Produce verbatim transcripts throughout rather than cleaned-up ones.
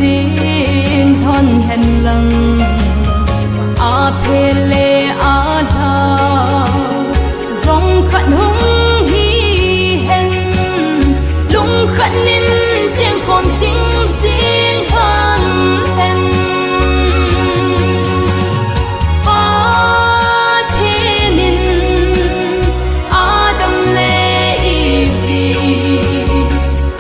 Ding thon hen lang, a phe le a lha, zong khat hung hi hen, lung khat nin chiang khom sing sing hang hen. Pathen in Adam le Evi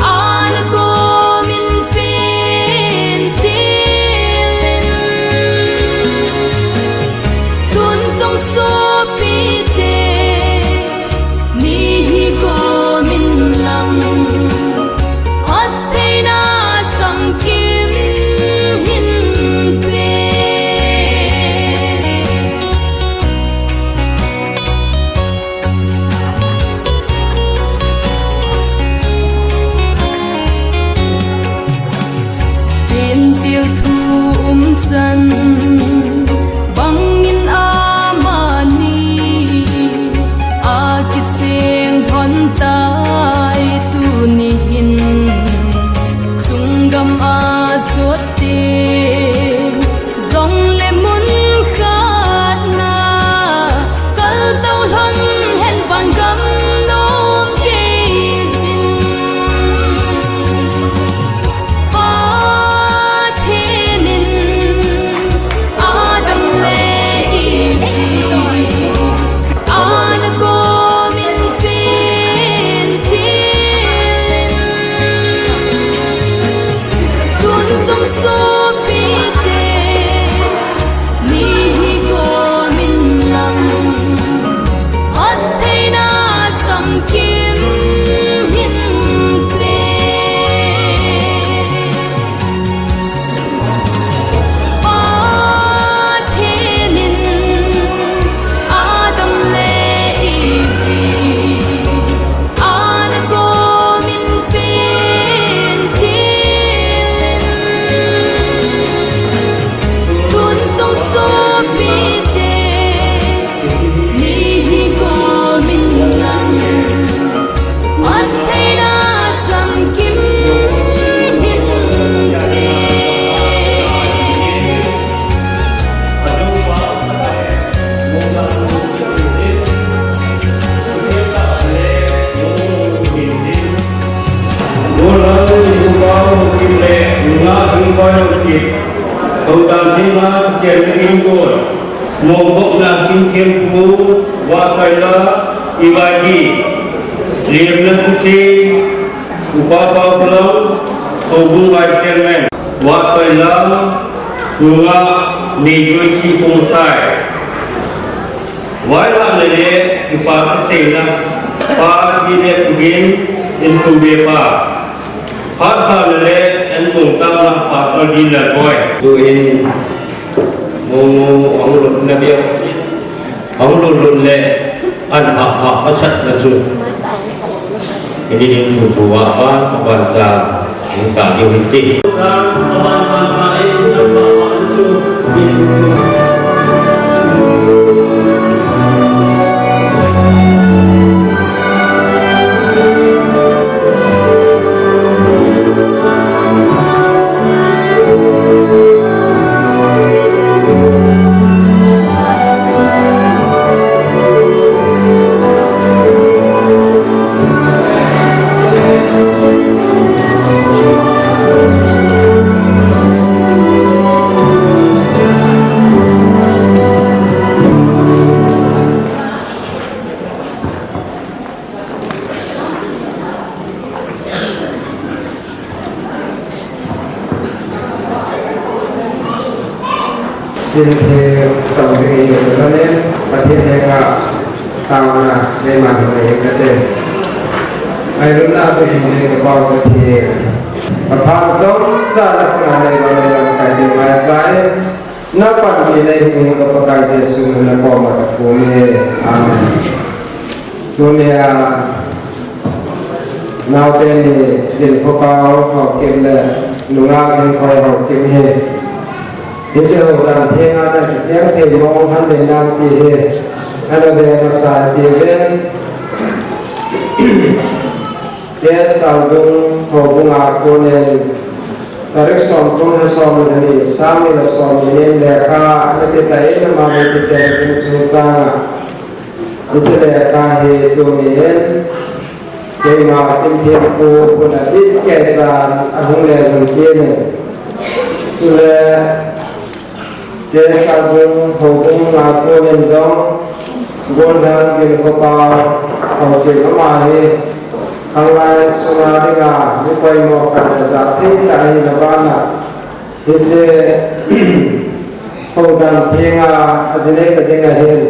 ana komin pen tilin, tun jong sopite ni hi komin lang, phattheina chamkim hin pe. Pentil thu um chan bangin amani akicheng hon tai, tuni hin chunggam a jotte jong le mun khat na kaltou lhon hen, vangam nom kei jin. Pathen in Adam le Evi ana komin pen tilin, tun jong sopite ni hi komin lang, phattheina chamkim hin pe. Pathen in Adam le Evi ana komin pen tilin, tun jong sopite ni hi komin lang, phattheina chamkim hin pe. Golhang Nupau Haokip le Nungah Hingkoi Haokip, Thoudamtheina Kian Ingkoi, Mongkokna Kimthempu, Vahchoila Ivaidi, Lemna Thusei, Upa Paokhlang, Houbung Vice Chairman, Vahchoila Nungah Neithoichi Khongsai. Vaihahna le kipa thuseina, Pa Pi le Pu Gin, Insung Bepa. Phat hahna le enkong tama, Pastor Gin Lalboi. Tuin, mo, mo, ahung lutna bia. Ahung lut lut le, an pha pha masat na chu. Ini ding thu thu a pa, pa sa, in sa ding hin ti. Tin the tong ding i hiu le, Pathen henga taona neiman u ahi kate. Ngailutna toh hing jing ka Pa Pathen. Apha chomcha na khut a nei lou, nei lou kai ding maichai. Na panpi nei hung hing ka Pakai Jesu min a na koma ka thum e. Amen. Tunia naote ni Dinkhopao Haokip le Nungah Hingkoi Haokip hi, hiche Houdamtheina a kicheng thei mong hon ding nang ti hi ana ve masa ti ven. Te Saudung Houbung a konin Tarik som thum lha som le ni, sang ni le som ni nin lekha ana kitah in, ama le kichen ding chungchang a, hiche lekha hi tuni hin keima Kimthempu pun a bit kei chan ahung le lhun kit in. Chule Kei Sabung houbung a konin jong, Gollhang Ginkhopa Haokip ama hi, khanglai sunga dinga mi poimo khat le ja thei tah ahina bana, hiche houdan thenga aji neina dinga hin,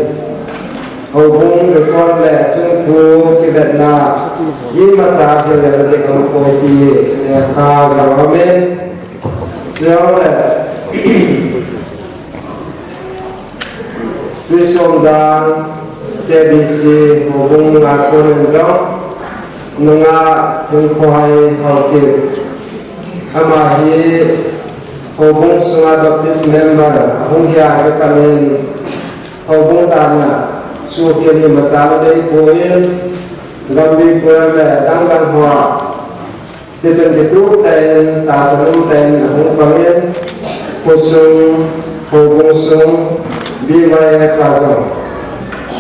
houbung record le chungthu kivetna imacha hil le ding aum poi ti lekha jong aumin, chujongle Tuisumjang K B C houbung a konin jong, nungah Lhingkhohai Haokip, ama hi houbung sunga Baptist member ahung hia kipan in, houbung tana suhkhel imacha anei poi in, gamgi puer le dangdang hoa Tichun kitup tah in, tahsan um tah in ahung pang in, khosung, houbung sung, B Y F a jong,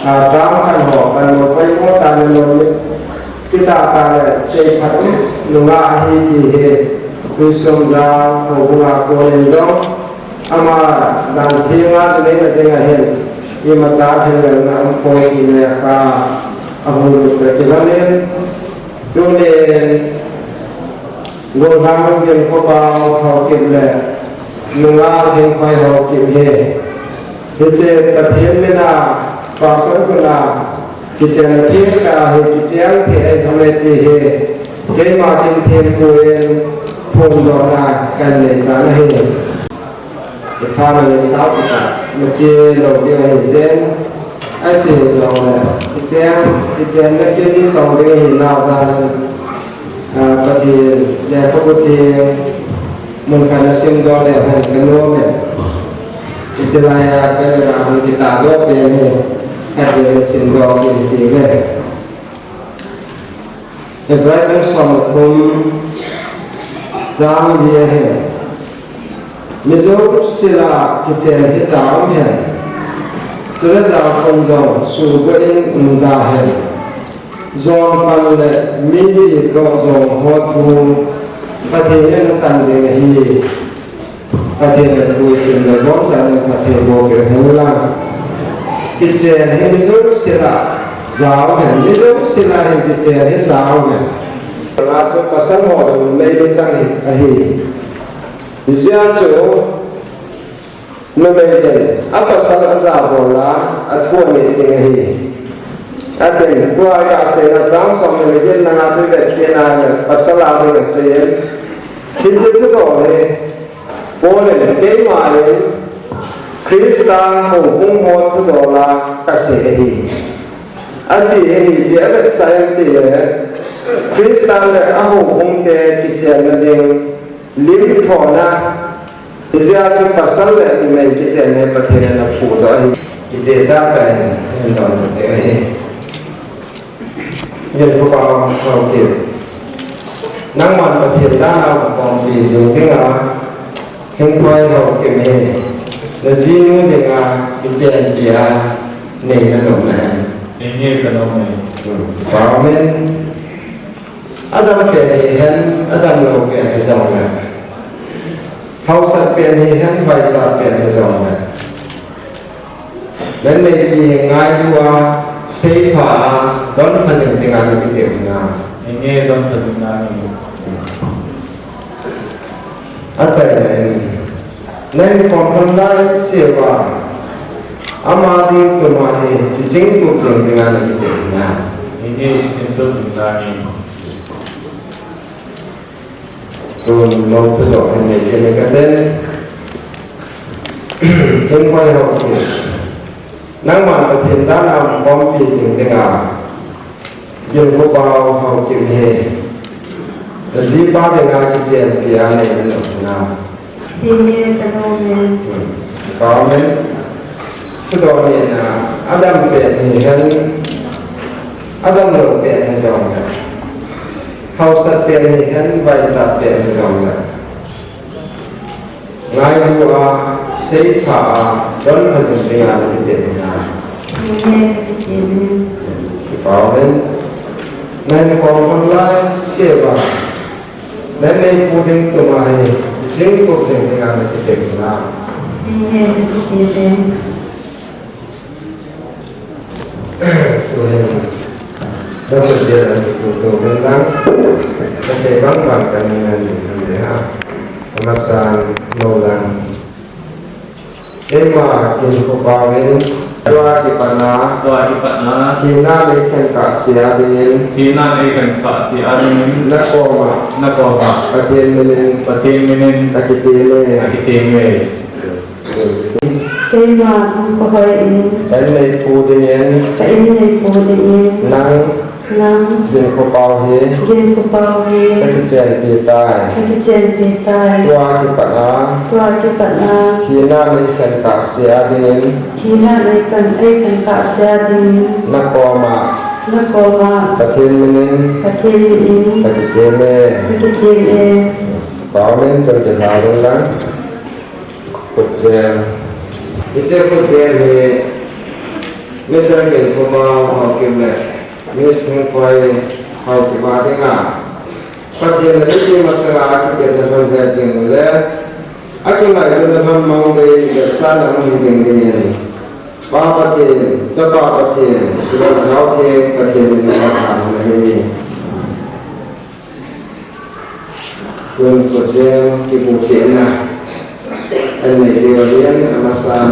a, kam khat ho, pan mo poimo tah le lom ni, kitah tah le seiphat um nungah ahi ti hi, Tuisumjang houbung a konin jong, ama dan thenga ji neina dinga hin, imacha hil le na um poi ti lekha ahung lut toh kilhonin, Tunin, Gollhang Ginkhopa Haokip le nungah Lhingkhohai Haokip hi, hiche Pathen mina pastor puna kichenna theng tah hi kichen thei ahi ham ti hi, keima Kimthempu in phondohna kanei tan ahi. Ipi ham, isao tah, nache lou ding ahi jeng, ipi hijongle, kichen, kichenna kin tong ding ahi nau jal in, a, Pathen lekhabu theng mun khat nasimdoh leu hen kanom e. Hiche laiya banner a hung kitahdoh pen hi, khatvei nasimdoh kit hite. Hebrai bung som le thum, chang li ahin. Mi jouse lah a kichen hi jao hen. Chule jaokhom jong suhboh in umda hen. Jong pan le mi ji toh jong ho thu Pathen in atan ding ahi. Pathen in thu isim le boncha in phatthei boh peh hen lang. Kichen hi mi jouse lah a jao hen, mi jouse lah a hin kichen hi jao hen. Nga chu pasal ho numei chang hi ahi. Hijeh chun numei hin apasal ajabol a, athu anit ding ahi. Atin, tua kasei na chang som le get na nga chu vet kit na le pasal a ding asei in. Hiche thu toh le Paul in, keiman Christa houbung ho thudol a kasei ahi, ati ahi. Ipi avetsah em itile, Christa le ahoubung te kichenna ding lim thona, hijeh chun pasal le numei kichen hi Pathen in aphudoh ahi. Kichen tah tah in, in dong te ahi. Ginkhopa Haokip, nangman Pathen dan a hung khompi jing dinga, Lhingkhohai Haokip hi najinu dinga kichenpi a nei nanom em? Nei e, kanom e. Hmm, amen. Adam pen hihen, adam lou pen hijongle, hausat pen hihen, vaichat pen hijongle, nanneipi hi ngailu a, seipha a, donpha jing dinga nakitep hinam? Enge, donpha jing nange. Achaina in, nahin khom lhon laiseuva, ama ding tuma hi kichingtup jing dinga nakitep hinam? Enge, kichingtup jing nange. Tun lou thudoh hin nei kit ing kate. Lhingkhohai Haokip, nangman Pathen dan a hung khompi jing dinga, Ginkhopa Haokip hi najipa dinga kichenpi a nei nanom hinam? Nei e, kanom e. Hmm. Amen. Thudoh nina, adam pen hihen, adam lou pen hijongle, hausat pen hihen, vaichat pen hijongle, Ngailu a, seitha a, don pha jing dinga nakitepna. Amen, nakitepna. Kipah in. Nahin khom khom lai, seva. Nahin neipu ding tuma hi, jing tup jing dinga nakitepna. Amen, nakitepna. Tuhin, Doctor Jairam kipu to hen lang, kasei bang bang kanung ngan jing han le ha. Amasan, mo lang. Keima kin ko pavin, tua kipatna, tua kipatna, thina nei khen kahse a dingin, thina nei khen kahse a dingin, nakoma, nakoma, Pathen minin, Pathen minin, kakiteme, kakiteme. Keima Lhungpahoi in. Ka inneipu dingin. Ka inneipu dingin. Nang. Nang. Ginkho pao hi. Ginkho pao hi. Ka kichenpi tai. Ka kichenpi tai. Tua kipatna. Tua kipatna. Thina nei khen kahse a dingin. Thina nei khen, ei khen kahse a dingin. Nakoma. Nakoma. Pathen minin. Pathen minin. Ka kichenpi. Ka kichenpi. Pao nen, ka kichenpi lang. Khutjem. Hiche khutjem hi Mister Ginkho Pao Haokip le Miss Hengkhoi Haokip a dinga Pathen le mipi masanga akitepna lhon le jing u le, akingailutna lhon mang vei vetsahna hung hi jing dingin, Pa Pathen, Chapa Pathen, chule Lhagao Theng Pathen min in kathan ahi. Tun khutjem kibupehna anei diu ahin, amasan,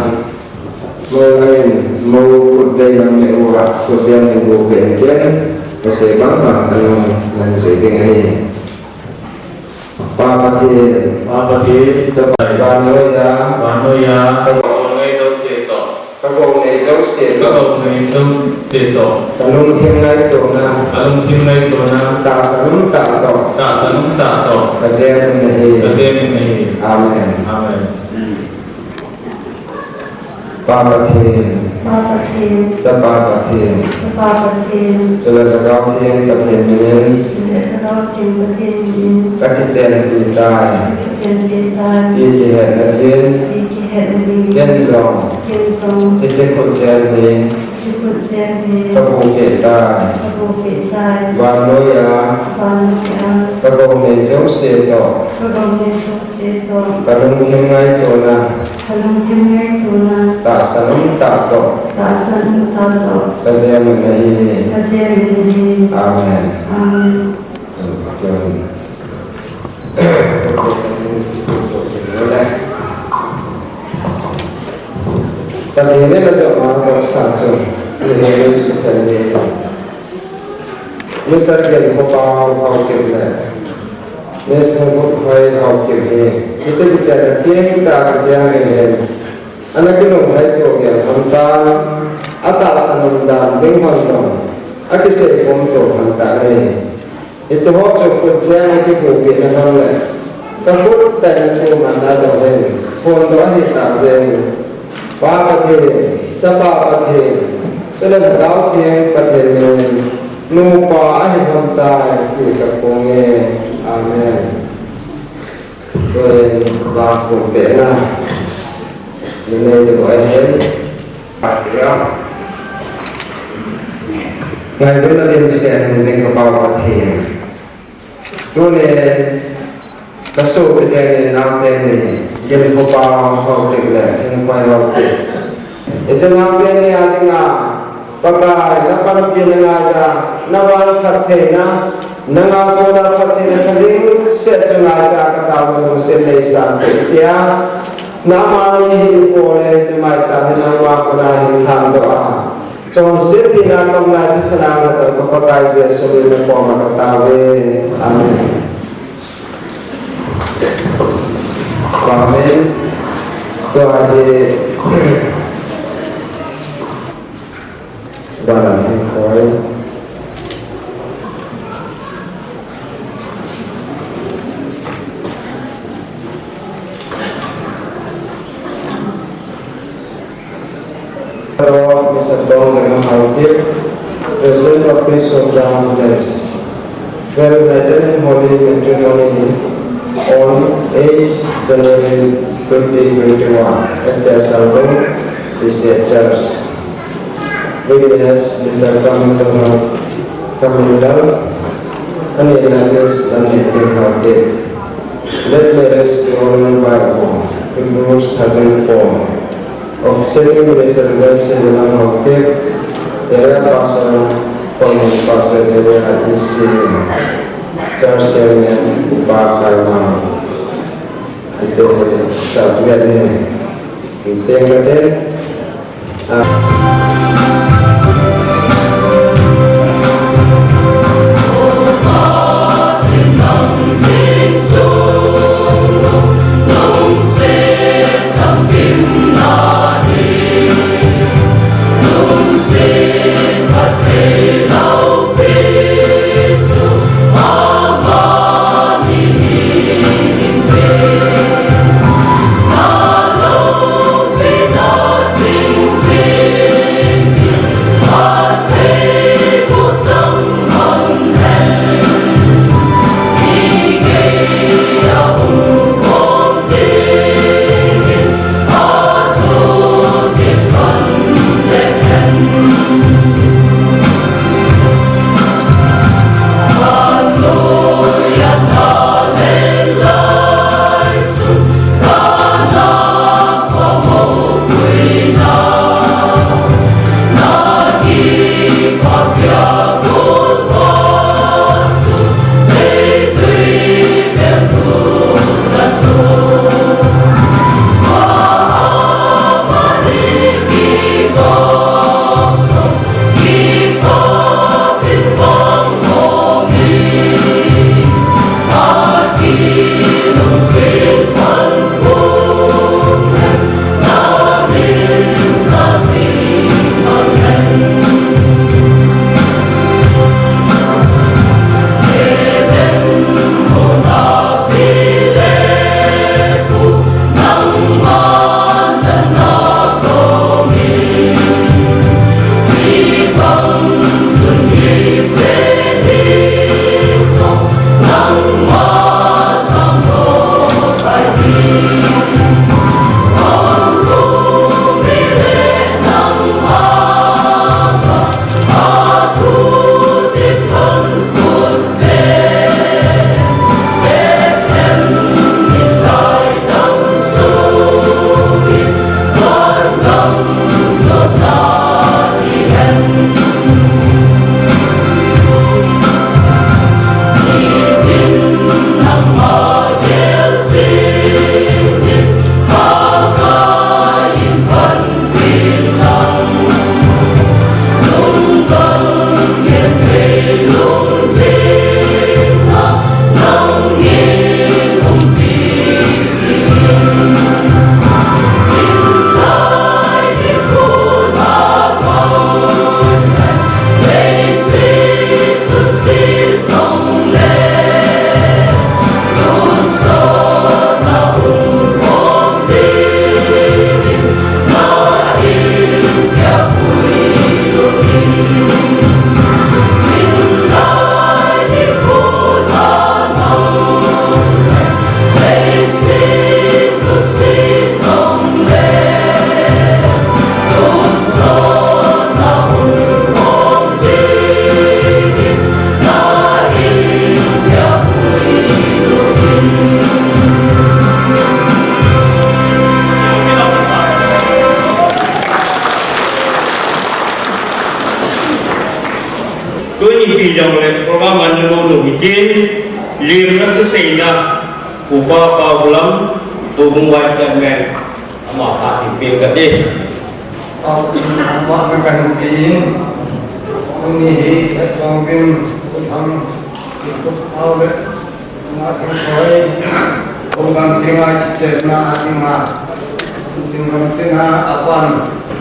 mo langin, mo khut vei lang nei uva, khutjem hin bupeh in tin, kasei bang bang kanung ngan jui ding ahi. Pa Pathen, Pa Pathen, Chapa, vannoiya, vannoiya, ka gou nei jouse toh. Ka gou nei jouse toh. Ka gou nei jouse toh. Ka lungthim ngaitona. Ka lungthim ngaitona. Tahsan um tah toh. Tahsan um tah toh. Ka jem in ahi. Ka jem in ahi. Amen. Amen. Pa Pathen. Pa Pathen. Chapa Pathen. Chapa Pathen. Chule Lhagao Theng Pathen minin. Chule Lhagao Theng Pathen minin. Ka kichenpi tai. Ka kichenpi tai. Ti kihetna din. Ti kihetna din. Ken jong. Ken jong. Hiche khutjem hi. Hiche khutjem hi. Ka bupeh tai. Ka bupeh tai. Vannoiya. Vannoiya. Ka gou nei jouse toh. Ka gou nei jouse toh. Ka lungthim ngaitona. Ka lungthim ngaitona. Tahsan um tah toh. Tahsan um tah toh. Ka jem in ahi. Ka jem in ahi. Amen. Amen. Pathen in ajop a vetsah chu, ni hi sukhen ni. Mister Ginkho Pao Haokip le Miss Hengkhoi Haokip hi, hiche kichenna thengtah a kichen ding hin, ana kilunglhaito gel lhon tan, atahsan umdan ding lhon jong akiseikhom to lhon tan ahi. Hiche ho chu khutjem a kibupehna lhon le, ka khut tah a thu manna jong hin, phondoh ahi tah jeh in, Pa Pathen, Chapa Pathen, chule Lhagao Theng Pathen minin, nupa ahi lhon tai ti kaphong e. Amen. Tuhin vangpehna nanei diu ahin. Ngailutna dimset hingjing ka Pa Pathen. Tuni, ka sopi teni, nao teni, Ginkho Pao Haokip le Hengkhoi Haokip. Hiche nao teni a dinga, Pakai, na panpina ngaiya, na vangphattheina, na ngaikona phattheina thalhingset chu ngaicha ka taona lungset nei sangpeh tia, na mani hin kole chu maicha hin nangma kona hin lhandoh a. Chonset thina kamlai thisan a natoh ka Pakai Jesu min a koma ka taove. Amen. Amen. Tua hi, Bana Hengkhoi. Hello, Mister Dong Zangam Haokip, President of Tei Suan Jang Village. We are united in holy matrimony on eighth January twenty twenty-one, F P S Salbung, T C H Church. Witness, Mister Kamindal, Kamindal, and Miss Lamnitin Haokip. Late marriage to honorable by Hebrews thirteen four. Officiating Minister Reverend Sinilam Haokip, Area Pastor, former Pastor Area E C, Church Chairman, Upa Khaimang. Hiche hi, sa pia ni, peng kate. Tuni pi jong le program an lo lo hitin, lim na tu sei na, Upa Paolam, Tobung Wai Chairman, ama pha ti pen kate. Paolam, ama na kan tin, tuni hi, at bang bin, utham, ikut awet, Nga thil hoi, program thil ngai chi chenna a dinga, Zinglam tina a pan,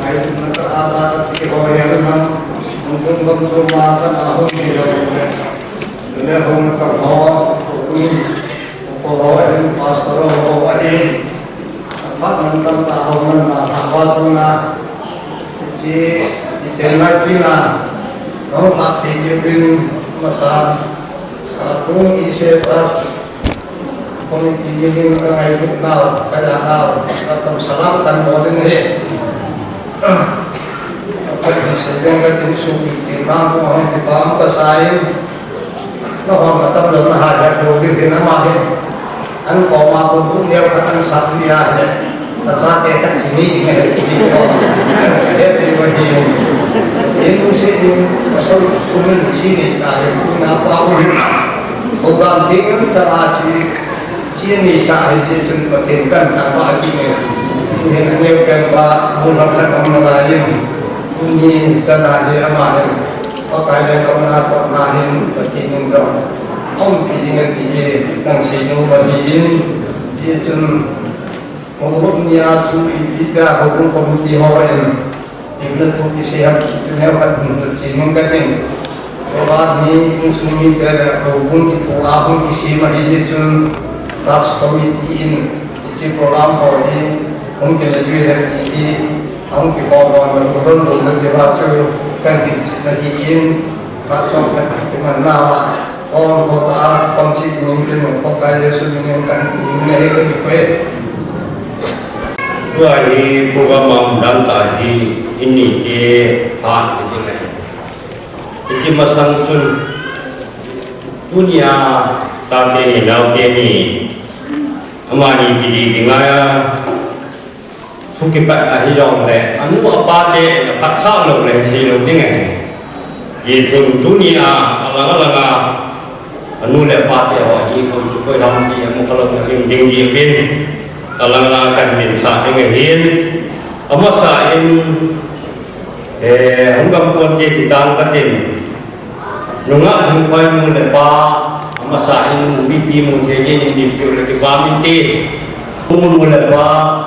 ngai tuna ka a ba ta ti hoi a na, Zinglam chu ma ka na hoi hi lo le, le hoi na ka ho, ko ho in, pastor ho ho in, Aphat man tam ta ho man ta thak va tung na. Chi, chi chen lai pi na. Nong thak thei ki pin masa. Sa tung i se ta. Committee meeting ka ngailut nau, ka ja nau, ka kam salam kan bol ding ahi. Ka phat ni se ding ka tin suk ni ti ma ko hong ti bang ka sai. Na hong ka tam lo na ha ja do di na ma he. An ko ma ko bu ne ka an sa ni ya he. Ka cha te ka ti ni ni he ti ni ko. He ti ko ni. Tin se ni ka so tu ni si ni ta he tu na pa u ni. Ko ga ti ni ta a ti. Chini sa hi chun Pathen kan thangvah kit e. Tuhin aneo pen pa, mun hon khat hung na lai in, tuni chan a hi ama hin, Pakai le kauna tohna hin Pathen in jong aumpi ding ati hi, nang sei nom ahi in, hichun, Mongmok nia chu ipi tia houbung committee ho in, Ipi thu kisei ham, chun heu khat hung hil ching in ka tin. Program hi insung mite le houbung kithoa hung kisem ahi chun church committee in hiche program ho hi hung kile jui hen ti hi hung kihou don le hung don don le ti va chu kan hin chet ahi in ka chom khat kiman na va. Ol ko ta, pang chi ning pen mo Pakai Jesu min in kan ning ne he ka ti pe. Tua hi program a um dan ta hi in ni ke ha ni ke. Iti masang chun tunia tate ni naote ni amani kidi dinga a Thu kipat ahi jongle, anu apa te aphatsah lou le thei lou ding ahi. Hichun tunia, alang alang a, anu le apa te ho hi, koi chu koi lam ti, amu kha lou na ding ding ding pin. Alang alang a kan min sa ding ahi. Amasa in, eh, hung gam pon te ti tang ka tin. Nungah hung khoi nu le pa, amasa in mipi mu thei ding in ding piu le kipah min ti. Nu le pa,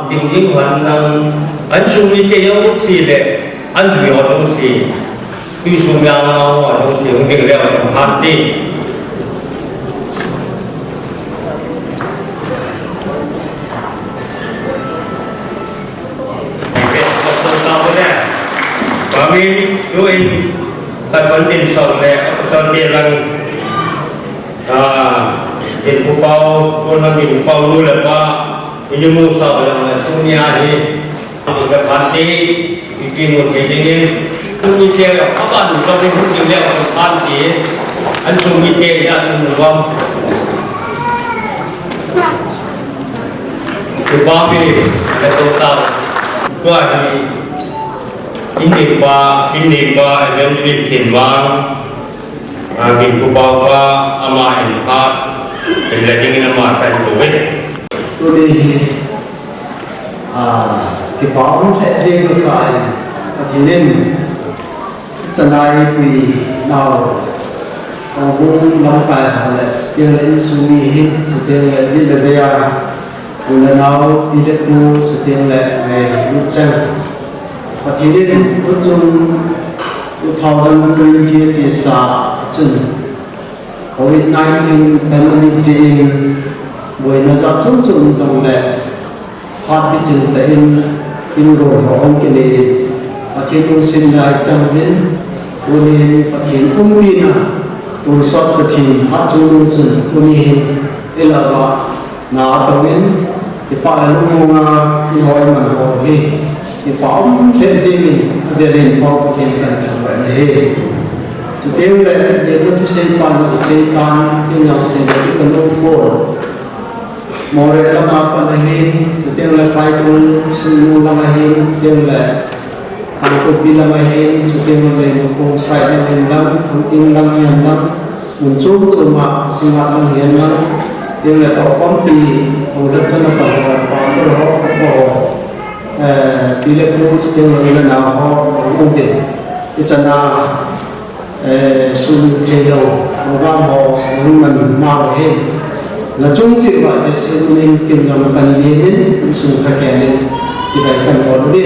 ding ding han nang, an sung mite jong si le, an tui ho jong si. Tui sung yang na ho jong si, hung ding le jong han ti. Kami tu in Kat pan tin sau le, sau te lang, ah, tin pu pau, pu na tin pu pau nu le pa, ini mu sau lang le, tunia hi, ka pan ti, iti mu te ding in, tuni te, apa nu ka ni hu ni le, ka pan ti, an sung ni te, ya nu bam. Kipah pi, le to ta, tua hi, Indik pa, indik pa, Evangelist Thinmang, ah, Ginpupau pa, ama in phat, in le ding in ama kan tu ve. Tuni hi, ah, kipa um lheh jing kasa in, Pathen in, chanai pui nau, houbung lamkai ho le, chuteng le insung mi hin, chuteng le jin le vei a, U le nao, pi le pu, chuteng le ngailut cheng. Pathen in tuchung two thousand twenty chesa chun Covid nineteen pandemic jeh in boina jat chom chom jong le phat bichim tah in kin gol ho hung kinei in Pathen lungset na i chang uvin, tunin Pathen umpina tonsot Pathen hatchungnung chun tuni hin i lava Na atongin, kipah le lungmong a, kihoi man ho hi, kipah um lheh jingin, avelin Pathen kan thangvah na hi. Chuteng le, Bible thusei pan, isei tan, ken jong sei le, ka nom pon. Moreh lama pan ahin, chuteng le Saikul, Sungnu lama hin, chuteng le, Kangpokpi lama hin, chuteng le, Nokong side lama hin lang, Thangting lama hin lang, Mun chom chom a, Singngat lang hin lang, tin le toh pumpi, hou le chan a tam ho, pastor ho, upa ho, eh, pi le pu, chuteng le u le nao ho, hung um uvin. Hichan a, eh, sumil thei lou, program ho, hung man ma u hin. Na chung cheh uva, Jesu min in kin jong kan lim in, sum tha khen in, chibai kan bol uve.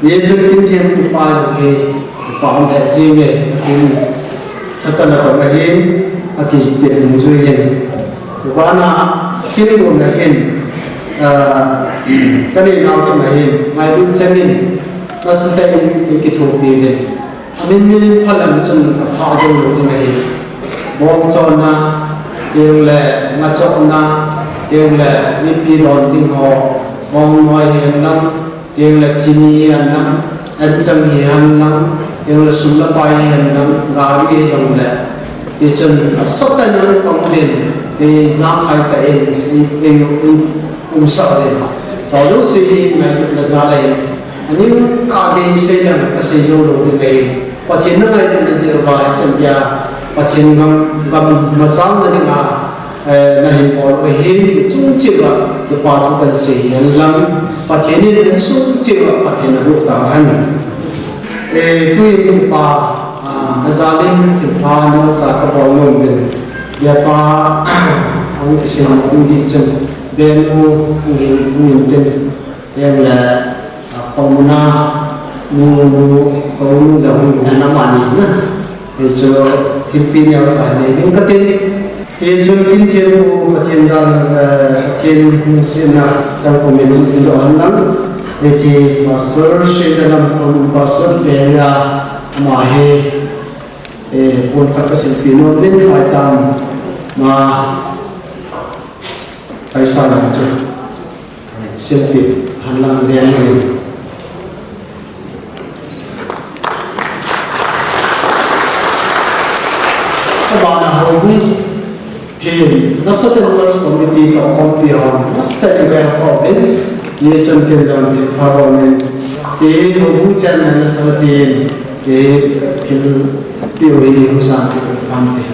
Hichun kin thempu pa jong hi, pa um le jing e, kin Achan a tong ahin, akitep dungjui ahin. Bana, kin lom ahin, ah, ka neinau chung ahin, ngailut chang in, nasatah in, i kithopi uvin. Amin min in phalam chun, apha jong lou ding ahin. Bongchon a, Tengle ngachopna, tengle mipi don ding ho, bong noi hihen lang, tengle chini hihen lang, anchang hihen lang, tengle sum le pai hihen lang, gari hijongle, hichun asat tah in pang uvin, kei jangkhai tah in, i, i, i, umsah uvin. Chujou jouse hi ngailutna jal ahin, aning kah gei sei leng kasei jou lou ding ahin. Pathen na ngailutna jeh uva hichan geiya Pathen gam, gam machalna dinga, eh, nahin bol u ahin, chungcheh uva kipa thu kahin sei hihen lang, Pathen in insung cheh uva Pathen aboh tahen. Eh, tuin kipa, ah, na jal in thilpha neocha kabol nom uvin. Kipa, hung kisem ding hi chun, benu, hung hin, hung hin tin. Tengle, a, Khongmuna, nu, nu, Khongmuna jong hung in amani na. Hichu, thilpeh neocha nei ding katin. Hichun kin thempu, Pathen jal, eh, Pathen lungsetna, jangkho min hung doh hen lang. Hiche, Pastor, Sri Lam Khongmuna Pastor, Benya, ama hi, eh, pon khat kasilpeh nom uvin, phaicham, ma, paisa lam chu. Silpeh hen lang leng uvin. Abana houbung hi, nasatah in Church Committee toh khompi hon, nasatah in velkhom in, hichun kin jong thilpha bol in, hiche houbung chairman nasatah in, hiche thilpeh u hi hung sang kit u hite.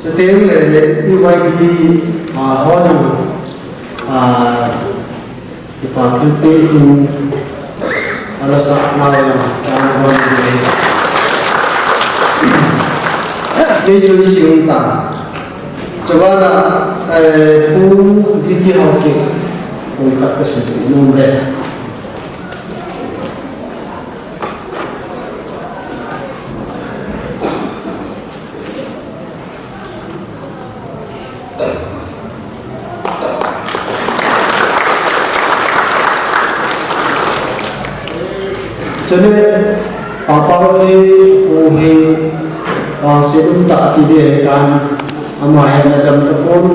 Chuteng le E Y D, a, ho jong, a, kipa thilpeh in ala sah nau jong, sah nau jong. Kei chu siung ta. Chubana, eh, Pu D T Haokip, Pu Chak Kasim, nom ve. Chule, Papa hi, Pu hi, vangset umtah ati ding ahitan, ama hi ana dam tapon,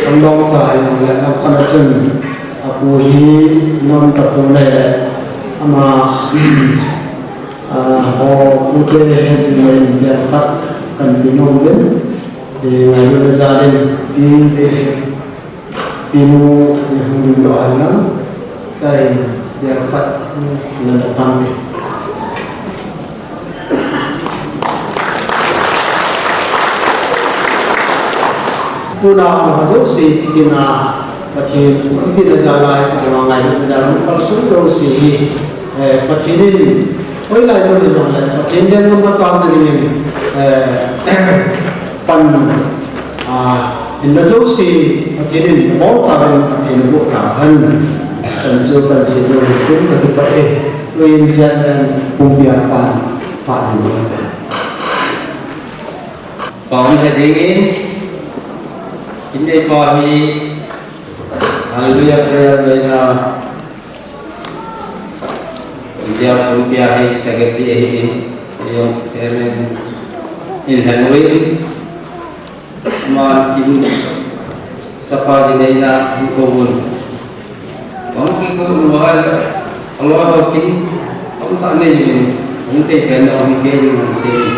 ana dong cha hi le, ana khan a chun, a Pu hi, nom tapon le, ama, a, ho, Pu te, hin chin le, in, bial khat, kan pe nom uvin, eh, ngailutna jal in, pi, eh, Pinu, eh, hung ding doh hen lang, chai, bial khat, hmm, na na phan te. Tuna hung ha jouse, chikina, Pathen, hung pina jal a, hung ngailutna jal a, hung kalson jouse hi, eh, Pathen in, hoilai mun hijongle, Pathen lenggam machalna dingin, eh, pan, ah, hinna jouse, Pathen in nabonchauvin Pathen in aboh tahen. Kan chu kan sei lou hitin kakipah e. Tuin chairman Pumpial pan, pan hin lou hitin. Pau ni sa dingin, Sunday pa hi, Hallelujah prayer loi na, India Pumpial hi secretary ahin, jong chairman in lheng uvin, ama kin sapa ji neina hin kouvin. Hung kikou uva le, aloi ho kin, hung ta nei uvin, hung tei pen na hung kei uvin sei.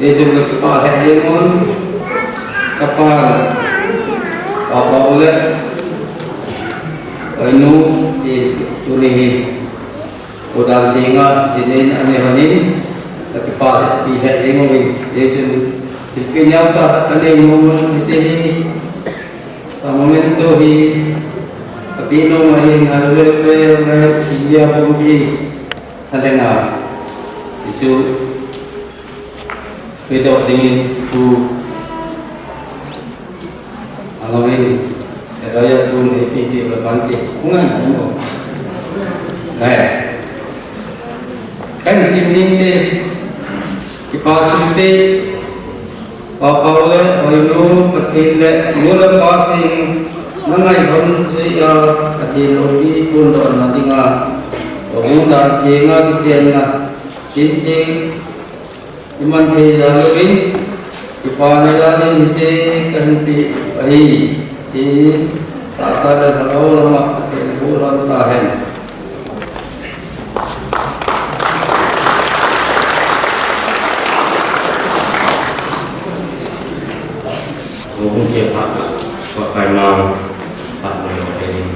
Hichun kakipah lheh jeng un, kapa, papa u le, oi nu, i tuni hin, u dan thenga, jinin ane honin, kakipah lheh, pi lheh jeng uvin, hichun, thilpeh neocha khat kanei nom un, hiche hi, a momento hi, kapeh nom ahin, a le le le, India pumpi, a lenga, hichu, Kei toh dingin thu a lou in, Hebrai a thu nei pi ti la pan ti, kung an mo. Nai. Kan sim ding te, kipa thu te, pa pa le, oi nu, Pathen le, nu le pa sing, Nangai hon jeh a, Pathen loupi phondohna dinga, Houbung dan thenga kichenna, tin theng, iman thei jal uvin, kipana jal in hiche kahin pe ahi, tin, tahsa le lhagao lama Pathen in hulam tahen. Houbung kipana, Pakai mang, phat mai lo te in.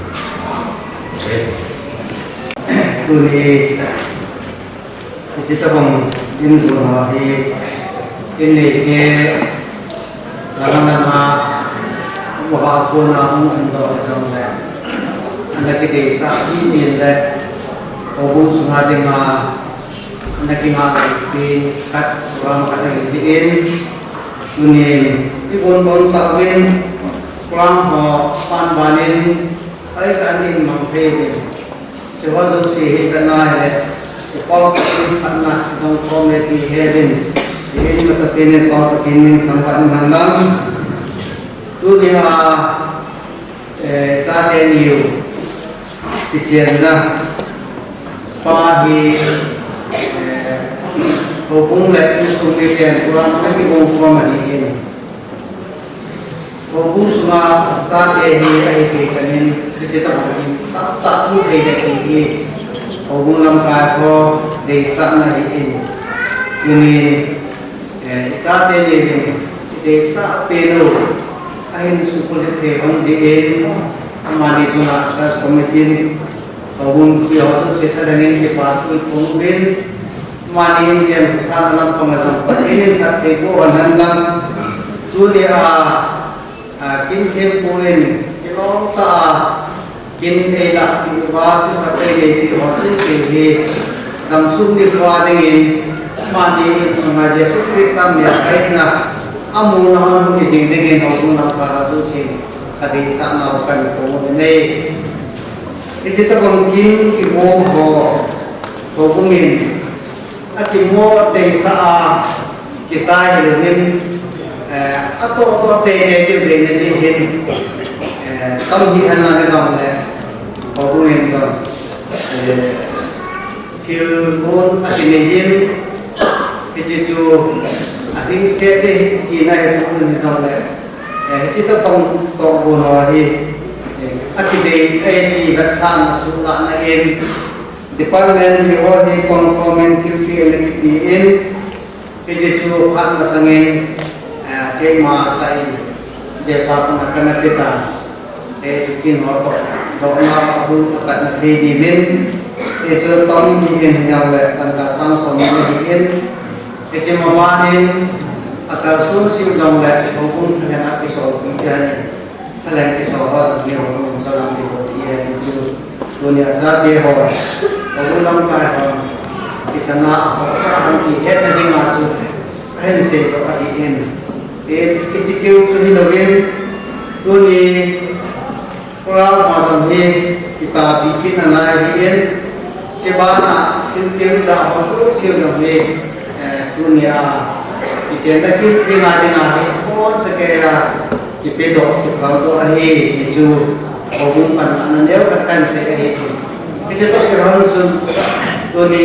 Tuni, hiche tabang in dona hi, in neite, lama lama, amaho a kona hung umdoh jongle, ana kideisah mipi le, houbung sunga dinga, ana kinga ding khat, program khat ahi jeh in, tunin, i gon bon tauvin, program ho, pan banin, ai kan in mang thei uvin. Hiche ho jouse hi kana hile, i pau khat in khat na dong khom le ti he uvin. Hi in masapen in pau khat in min thangvah in man lang. Tunia, eh, chate niu kichenna pa hi, eh, houbung le insung miten program ana kigong khom ahin. Houbung sunga chate hi ahi thei chan in, hiche tabang in tamtah mu thei le ti hi, houbung lamkai ho deisahna ahin. Tunin, eh, i chate niuvin, i deisah pen u, ahin suhbulhit thei hon jeh in, amani chunga church committee in, houbung kiho jouse thalheng in kipa thu iphong uvin, amani in chen khosahna lampang a jong Pathen in phatthei boh hen lang. Tunia, a, kin thempu in, kilom tah a, kin eilahpeh uva, thusei eipeh ho jouse hi, damsung nikho a dingin, amani insunga Jesu Christa melhoina, amuna hung hi ding dingin, houbung lamkai ho jouse, kadeisah nau kahin phong u ahi. Hiche tabang kin kigo ho, houbung in, akimo deisah a, kisai hilouvin, eh, atoh toh teitei diu deina jeh hin, eh, tam hi hen lang hijongle, houbung in jong, eh, thil gon akinei in, hiche chu ahingset ding tina ahipon hijongle, eh, hiche tabang tohgon ho hi, eh, akidei ahi ti vetsahna suhlahna in, department ni ho hi conform in thilpeh ana kipe in, hiche chu phat masang in, eh, keima tah in, vepa koma kana pe tan. Hichu kin ho toh, dohna a bu apat na thei diuvin. Hichu tam hi in hijongle, tangka sang som ni ahin. Hiche maban in, akalson sim jongle, houbung thalheng a kisol pi ahi. Thalheng kisol ho jong hi houbung salam kibo ti ahi chu. Tunia chate ho, houbung lamkai ho, kichana ho sa han ti hetna dinga chu, ahin seidoh ahin. Hiche keu chu hilouvin, tuni, program ho jong hi, kitapi kit nalai ahin, hiche bana, thil keu ijat ho jouse jong hi, eh, tunia, kichenna kit theina dinga hi, apon chakeiya, kipedoh, kiphaldoh ahi, ti chu, houbung panlahna neokhat kahin sei ahi. Hiche toh kilhon chun, tuni,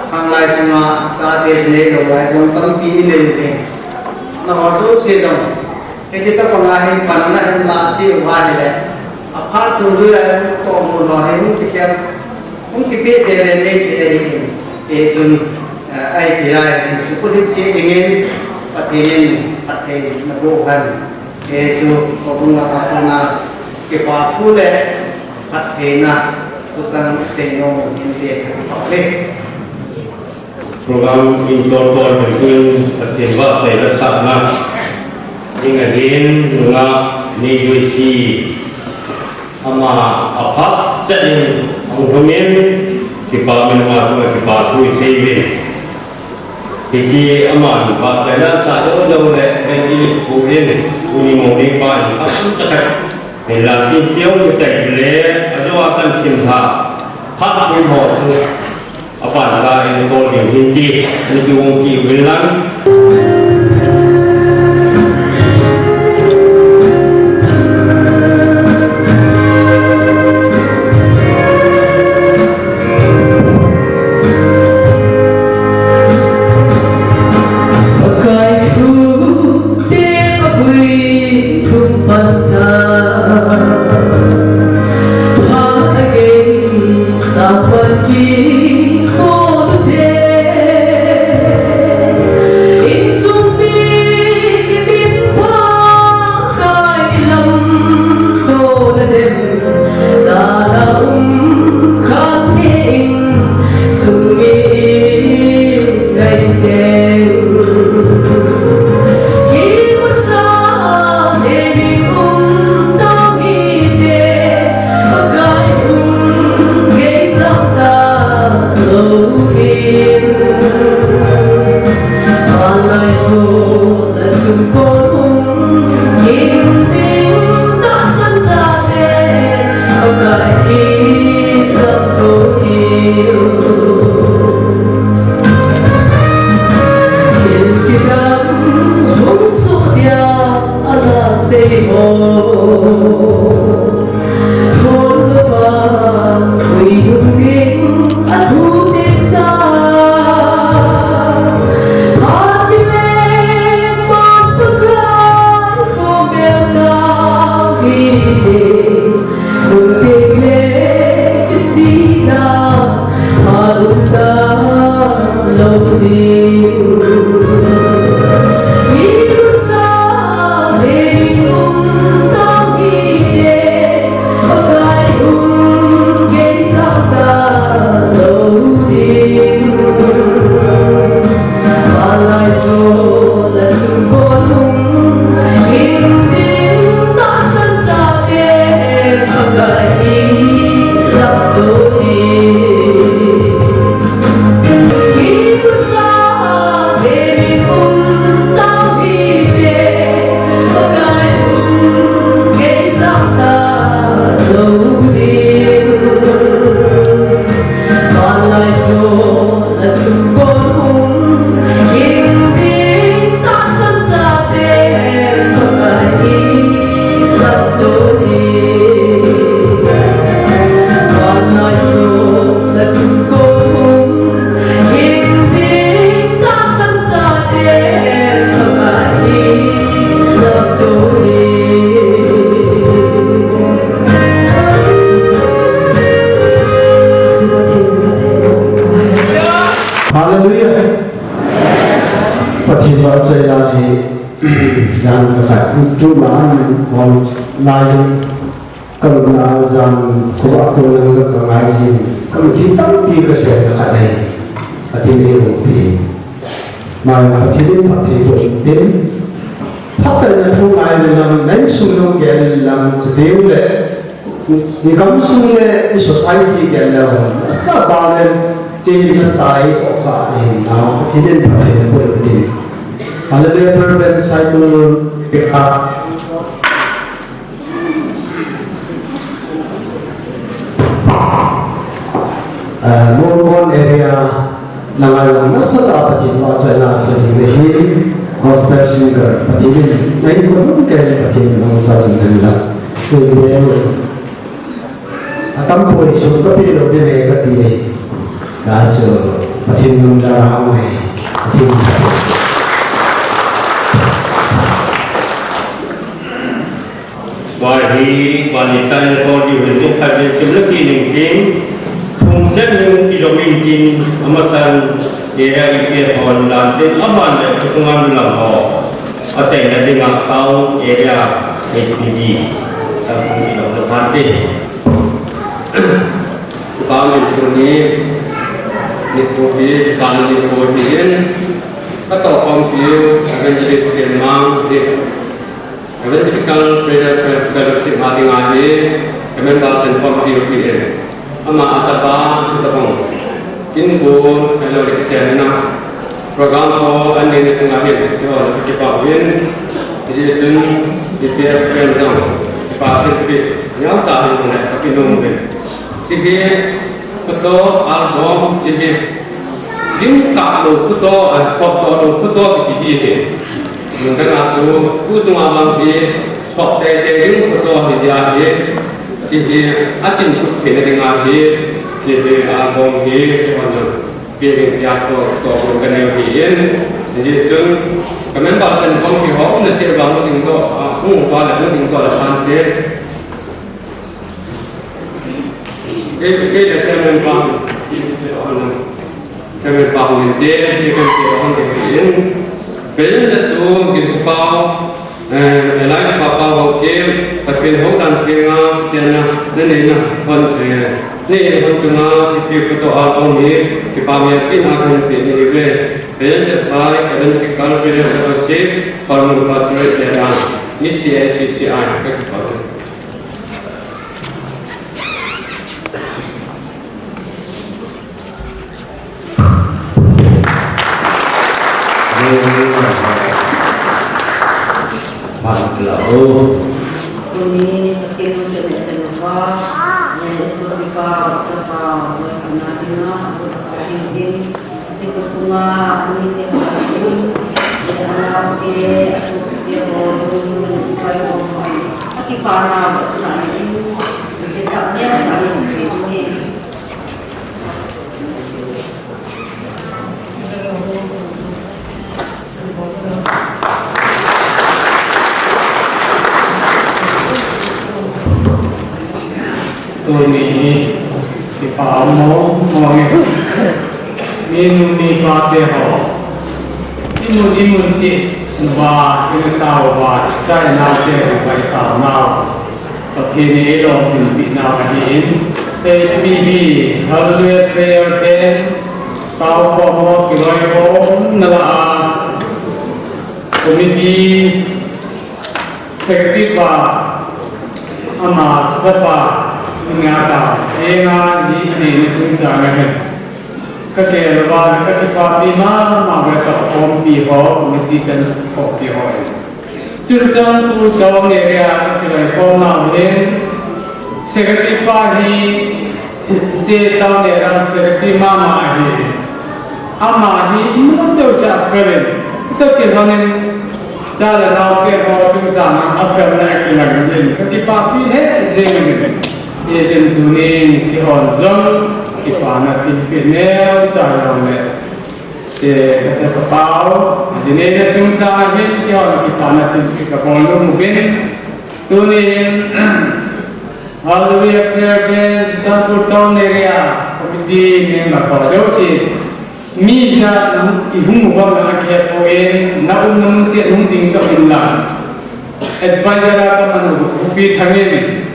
khanglai sunga, chate jinei lou lai, jong tampi inei uvin. Nangho jouse jong, hiche tabanga hi panna hinlah cheh uva ahile, aphat tun dui a tohgon ho hi hung kikhel, hung kipeh bebe nei thei ahin, hichun, eh, ahithei lai hin suhbulhit cheh dingin, Pathen in phattheina boh hen. Hichu, houbung a pat a kona, kipa thu le phattheina thuchang seinom u hinte, kakipah uve. Program in toltol hoi tun Pathen vahchoi le sahna ding ahin, nungah Neijoisi, ama aphat chet in ahung lhung in, kipah in ama chunga kipa thu isei uvin. Hiche aman vahchoi le sah jou jou le, evangelist pu in, tuni morning pa in, aphat chet khat, hinla tin cheu kisei le, ajo a kahin simlha, phat thum ho chu, apan kah in kol ding hinte, ni chu hung kiuvin lang. Hallelujah. Pathen vahchoina hi jan khat tu ma an hol lai. Kalung a jan khovah kol lang jong kangai jin, kamu thim tampi kasei khat ahi. Pathen in eihoupi. Mai Pathen in phatthei boh in tin. Phatthei na thu ngai le lang, na insung jong gel le lang, chuteng le i gamsung le i society gel le lang. Nasa ba le, che nasa i to kha e na, Pathen in phatthei boh in tin. Hallelujah, Reverend Saikul Pekka. Ah, Molkon area, nangailam nasatah a Pathen vahchoina asei ding ahin, gospel singer, Pathen in, nai kon ke Pathen in nang sa jing den la. Tun be, atam poi sum kapeh lou ding ahi kati ahi. Ka chu, Pathen nung da hao ahi. Pathen. Tua hi, tua ni chai na tua di hin tuk khai ve sim le ki ning ting. Thum sen ning ki jong ning ting, amasan area i ke hon dan tin, aban le ka sunga mi lam ho. Asei na ding a town area H P D. Sa kung ki jong le ban tin. Tupa ni tu ni, ni ko pi, tupa ni ko pi yen. Ka to kom pi, evangelist ken mang, di. Evangelical Prayer Fellowship a dinga hi, ka member chen khom tiu pi in. Ama a tapa, tabang. Kin gon, hello, le kiten na. Program ko, an nei na tunga hin, ti hon, ka kipah uvin. Hijeh chun, ipi pen dang, ipa silpi. Nyau ta hin ne, ka pi nung uvin. Hiche hi photo album, hiche hi gimkah lou photo, ah, sopdoh lou photo kiti hi ahi. Nungdang a chu, tu chunga vang hi, sop teitei ding photo ahi jeh ahi. Hiche hi, achin kut theina dinga hi, hiche hi album hi, kihon jong, peh in tia toh, toh gon ka neo hi in. Hijeh chun, ka member ten khom kihou na cheh vang ding toh, ah, hung uva le hung ding toh le phan te. Kei, kei le chairman pa, chairman pa hung in te, chairman pa hung in te in. President le tu, Gin Pau, eh, Elijah Papa ho ke, Pathen hou dan ke nga, chena, ne ne na, hon, eh, ne hon chunga, ipi photo album hi, kipa mi a china kan pe ni ve. President le pai, Evangelical Fellowship, Hormon Pastorate chena, ni C I C C I, ka kipa. Tuni, Pathen in sene sene va, eh, Isur Pipa, Sapa, Kana Dina, Abu Bakar Hindin, Siku Sunga, Ani Te Bakar Hindin, Ana Te, Asu Tuni hi kipa mong mong e. Minu mipa te ho, imun imun cheh uva, ina tao uva, chai nau te uva, i tao nau Pathen in eilungthim peh nau ahin, H P B Hallelujah Prayer Band taokhom ho kiloikhomna lah a, committee secretary pa, ama chapa, nga ta, enga ji aneina chungchang ahin, ka kei louva ka kipapi mama uve, taokhompi ho, committee chan khompi ho in. Churachandpur town area a kiloikhom nau hin, secretary pa hi, hiche town area secretary mama ahi. Ama hi imacha a fel in, tua kibangin cha le nao te ho chungchang a fel na kilang jin, ka kipapi lheh jeng in. Hijeh chun tunin keihon jong kipana thilpeh neocha jong le, te, ka chapa pau, aji neina chungchang a hin keihon kipana thilpeh kabol nom uvin. Tunin, Hallelujah Prayer Band, Churachandpur Town Area Committee member ho jouse, mi ijat na ihung uvam akihepoi, na umna mun cheh a hung ding tauvinlang. Advisor a kaman u Pu Pi Thangin,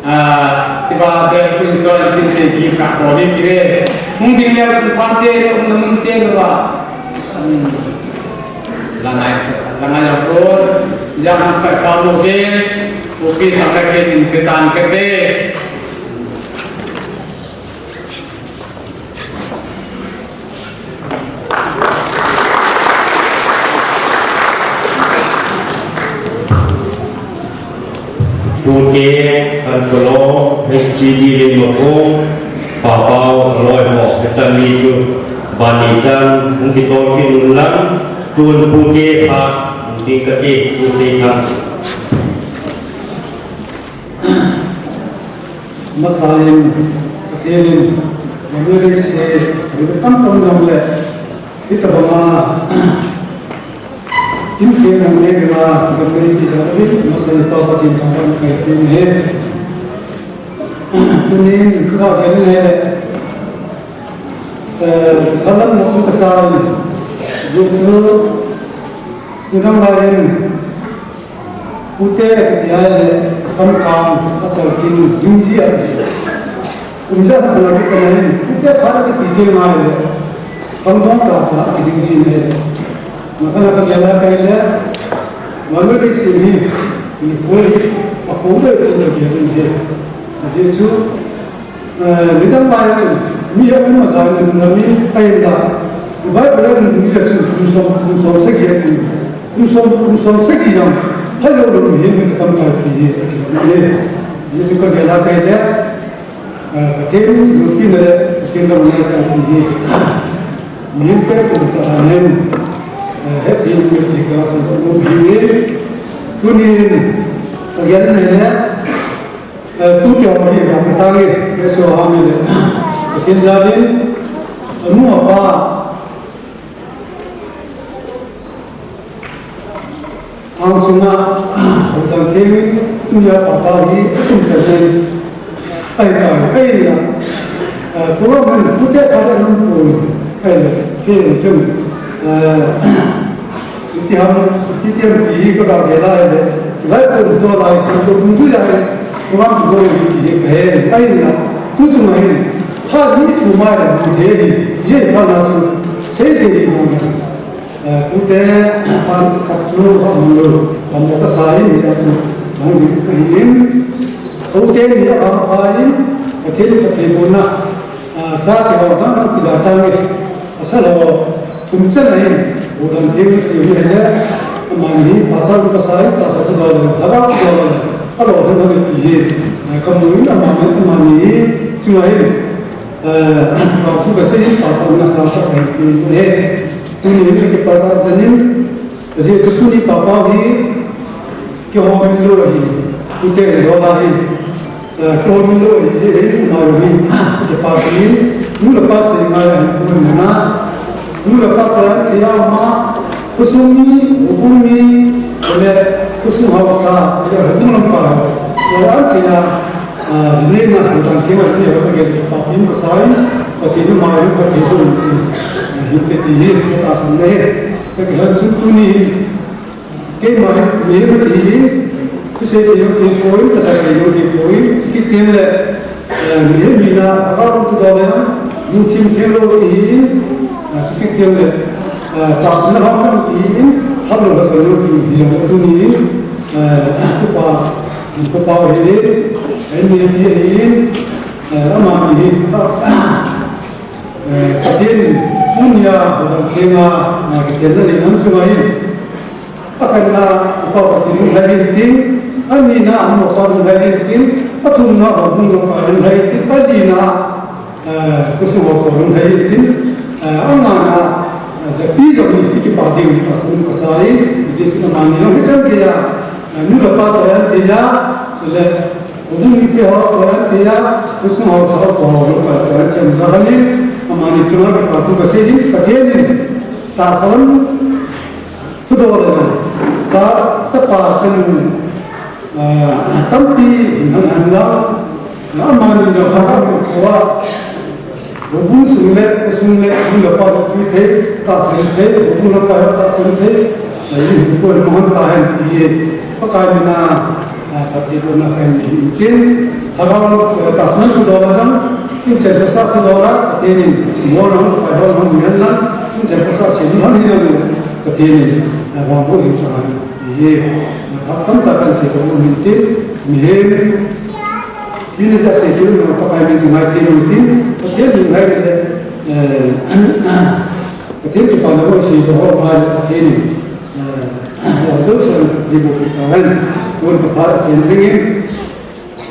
ah, hiva bel kun choi tin te ki ka bol in kire. Hung ding le Pu Phante, na umna mun cheh uva. Hmm. Langai, langai la pon, ijat ham khat kamu uvin, Pu Pi Thangin in kitan kate. Pu K. Khankholo, H G D Leimakhong, Pa Pau, aloi ho, hiche mi chu, bani chan, hung kitol kit un lang, tun Pu K. phat, hung ding kate, Pu Seithang. Masa in, Pathen in, Manu Reise, Reise tam tam jong le, hitabang a, tin ke nang ke la, dam le pi ja le, masa in pa Pathen thangvah in kahin pe e. Tunin, ka ga le le, eh, ka lam na um kasa in, ju chu, ni dang lai in, Pute kiti ahile, asam kang, asal kin, ding ji a. Kum jan kala kiti ahile, pute phat kiti teng ahile, khangdong cha cha kiding ji ahile. Makana kagel a kahile, Manu Reise hi, nikho hi, akou deh tin kagel in ahi. Ajeh chu, Eh, midang lai a chun, mi aum aja in ading ahi, ahinla. Bible a ding ding jeh a chun, kum som, kum som sagi ati. Kum som, kum som sagi jong, phalou lou mihem hi tamtah ti hi, ati. Hijeh chun kagel a kahile, eh, Pathen loupina le, Pathen damna ahi ti hi. Mihemte toh cha ahin, eh, hiti mi ti kasan lou hi. Tunin, kagel a ahile, Eh, tu te ho hi, ka te tange, Pathen jal in, anu apa, angsunga, houdan thengin, anu apa pa hi, kum sa jen, ai ta, ai la, eh, program in, pute pa da nam ko, ai la, theng chun, eh, Iti ham, iti ham ti hi ka ga gel a ahile, lai ko to lai ko to dungjuia ahile, program kibol hi ti hi kahe, ahinla, tu chunga hin, phat ni thum a ahile, mu thei hi, hi phat na chu, sei thei hi mo na. Eh, pute, pan khat chu, amun lo, pamo kasa hi, ni chu, mo ni kahin, pute ni a pa in, Pathen, Pathen mo na. Ah, chate ho dang dang kila tange, pasal ho thum chan ahin, houdan theng chu ahile, amani hi pasal, pasal, pasal chu dol le, lhagao chu dol le, alo le, alo le ti hi, ah, kamu in amani, amani hi, chunga hin, eh, pa thu kasei hin pasal na sa ta kahin pe ahi, tuni hin kipa tah jeng in, Ajeh chu tuni Papa hi kihoumin lou ahi, ute in dola hi, eh, kihoumin lou ahi, jeh hi ama hi, kipapi, nu le pa sei ngai ahi, pu mona, nu le pa choi an thei a uma, khosung mi, houbung mi, le khosung haosa, le houbung lamkai, choi an thei a, ah, jinei na, hutang thei ma, jinei ho ka gel, kipapi kasai, Pathen ama hi, Pathen ho, hin te ti hi, ka san le, ka gel chun tuni, Keima hi, mihem kati hi, thusei thei jong kipoi, kasei thei jong kipoi, chuti teng le, eh, mihem hina, lhagao lam thudol le, lungthim thenglou kati hi, eh, chuti teng le, eh, tahsanna lhagao lam kati hi, lhaplou lhasam jong kati hi jong tuni, eh, tupa, tupa hi, eh, mihem hi, eh, amani hi, ta, eh, Pathen, punia, hudang thenga, eh, kichenna le nang chunga hin, Akhatna, upa Pathen lunglhai intin, anina, amapan lunglhai intin, athumna, houbung lamkai lunglhai intin, alina, eh, khosung haosa lunglhai intin, eh, angana, eh, japi jong hi, i kipa ding hi, tahsan um kasai, hiti chun amani jong hichan geiya, eh, nu le pa choi an thei a, chule, houbung mite ho choi an thei a, khosung haosa ho, pa ho, lamkai choi an thei a, jeh a hin, amani chunga kipa thu kasei jin, Pathen in, tahsa lam, Thudol a jong, cha, chapa chanu, ah, tampi in hung hen lang, ah, amani jong hung hen lang, houbung sung le, sung le, nu le pa le tui thei, tahsan thei, houbung lamkai tahsan thei, ah, in ko in hung hen tahen ti, Pakai mina, ah, Pathen koma kahin nei in tin, lhagao, eh, tahsan thudol a jong, in chen khosa thudol a, Pathen in, mo lang, pai ho lang, mian lang, in chen khosa sin lang, hi jong, Pathen in, eh, vangboh jing tahen, ti hi, eh, phat tamtah kahin seidoh nom in tin, mihem, hi ni ja sei tin, Pakai min chu ngai thei nom in tin, Pathen in ngai le, eh, Pathen kipana bou seidoh ho ngai le, Pathen in, eh, Jan jouse hi bou kit tahen, tun ka phat a chen dingin,